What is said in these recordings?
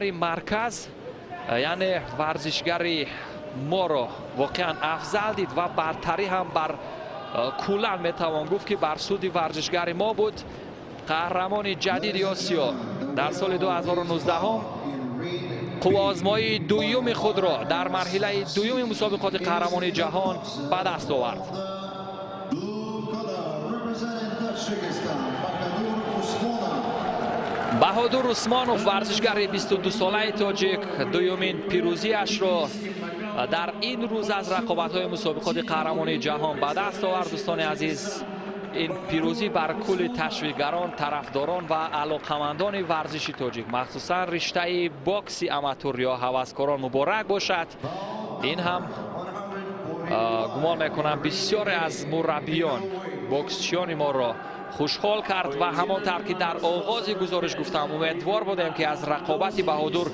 Марказ, яъне варзишгари моро воқеан афзал дид ва бартарӣ ҳам бар куллан метавон гуфт, ки бар суди варзишгари мо буд. Қаҳрамони ҷадиди Осиё дар соли 2019 қувваозмоии дуюми худро дар марҳилаи дуюми мусобиқоти қаҳрамонии ҷаҳон ба даст овард. Representing Tajikistan, Bahadur Usmonov. Баҳодур Усмонов, варзишгари 22-солаи тоҷик, дуюмин пирӯзиашро дар ин рӯз аз рақобатҳои мусобиқоти қаҳрамонии ҷаҳон ба даст овард. Дӯстони азиз, ин пирӯзӣ бар кулли ташвиқгарон, тарафдорон ва алоқамандони варзиши тоҷик, махсусан риштаи бокси аматур ё ҳаваскорон, муборак бошад. Ин ҳам, гумон мекунам, бисёре аз мураббиён, боксчиёни моро хушҳол кард. Ва ҳамон тавр ки дар оғози гузориш гуфтам, умедвор будем, ки аз рақобати Баҳодур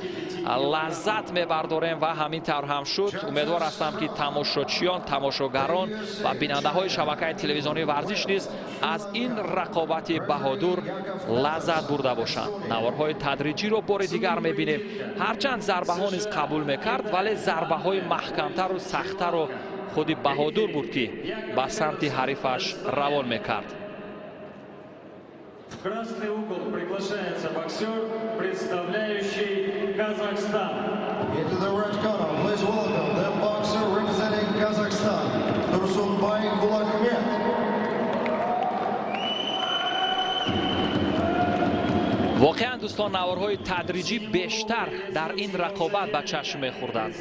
лаззат мебардорем, ва ҳамин тавр ҳам шуд. Умедвор ҳастам, ки тамошочиён, тамошогарон ва бинандаҳои шабакаи телевизионии Варзиш низ аз ин рақобати Баҳодур лаззат бурда бошанд. Наворҳои тадриҷиро бори дигар мебинем. Ҳарчанд зарбаҳо низ қабул мекард, вале зарбаҳои маҳкамтару сахттару худи Баҳодур буд, ки ба самти ҳарифаш равон мекард. В красный угол приглашается боксер, представляющий Казахстан. Into the red corner, please welcome the boxer representing Kazakhstan, Tursunbay Kulakhmet. Воқеан, дӯстон, наворҳои тадриҷӣ бештар дар ин рақобат ба чашм мехӯрданд.